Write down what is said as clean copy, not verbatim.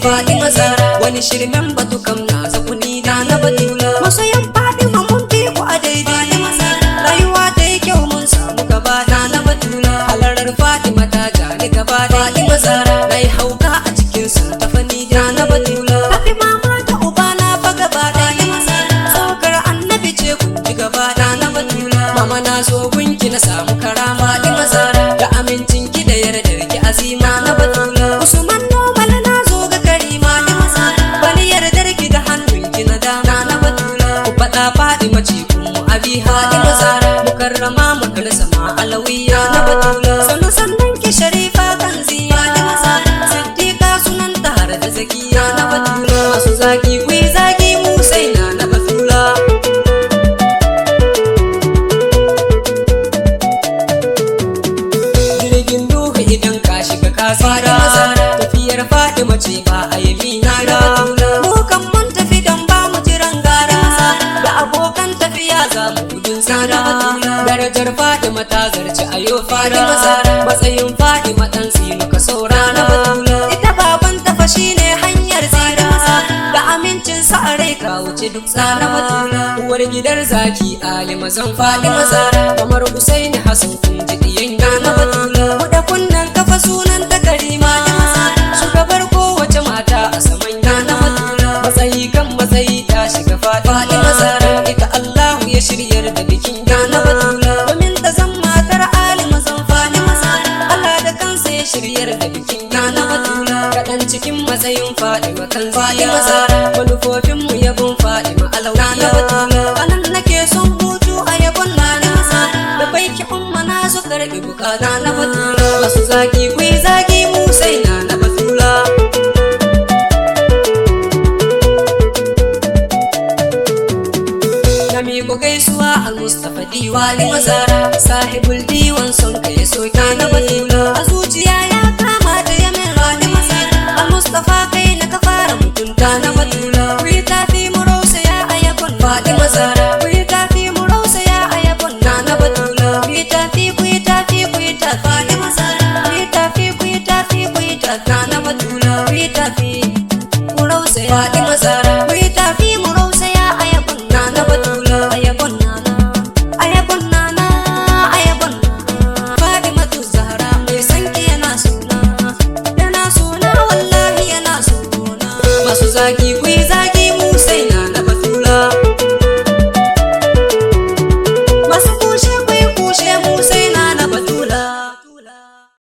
Fatima Zara. Wani shirmen batu kam na zakuni na na Batula. Masoyan Fatima mun fi ku a daidai. Rayuwa ta yi kyau mun samu gaba na na Batula. Halarar Fatima ta ja ni gaba. Fatima Zara. Na yi hauka a cikin sun tafani na na Batula. Tafi mama ta uba na fa gaba ɗaya. Tsokar annabi ce kun ji gaba na na Batula. Mama na zo gunki na samu karama. Fatima Zara. Da amincin ki da yardar ki azima na Batula. Usman Nomal na zo ga Karima. Bani yardar ki da hannun ki na dama na Batula. Ku faɗa Fatima ce kun mu abiha. Fatima Zara. Mukarrama mu sama alawiya na Batula. Sannu sannan ki sharifa kan ziya. Fatima Zara. Siddiqa sunan ta har da zakiya na Batula. Masu zaki ku yi zaki mu sai na na Batula. Jirgin duhu idan ka shiga ka tsira. Tafiyar Fatima ce ba a yi minara. Mu kan mun tafi don ba mu jiran gara. Da abokan tafiya za mu gudun tsira. Darajar Fatima ta zarci a yau Fatima. Matsayin Fatima dan tsinu ka saurara. Ita baban tafa shine hanyar tsira. Da amincin sa a rai ka wuce duk tsara. Uwar gidar zaki Ali mazan Fatima. Kamar Usaini Hassan kun ji diyan na Batula. Buɗe kunnen kafa sunan ta Karima. Shugabar kowace mata a saman na Batula. Matsayi kan matsayi ta shiga Fatima. Ita Allahu ya shiryar da bikin na Batula. Domin ta zan matar Ali mazan Fatima. Allah da kansa ya shiryar da bikin na Batula. Kaɗan cikin matsayin Fatima kan Fatima. Manufofinmu yabon Fatima alawiya. Anan nake son hutu a yabon nana. Da baiki umma na zo karɓi bukata na Batula. Masu zaki ku yi zaki mu sai na na Batula. Na miƙo gaisuwa al-Mustapha diwali mazara. Sahibul diwan son ka ya soke na Batula. A zuciya ya kama da yamin rani. Al-Mustapha kai na ka fara mutunta na Batula. Ku yi tafi mu rausaya a yabon Fatima Zara. Ku yi tafi mu rausaya a yabon na na Batula. Ku yi tafi, ku yi tafi, ku yi tafi Fatima Zara. Ku yi tafi, ku yi tafi, ku yi tafi na na Batula. Ku yi tafi ku rausaya Fatima Zara.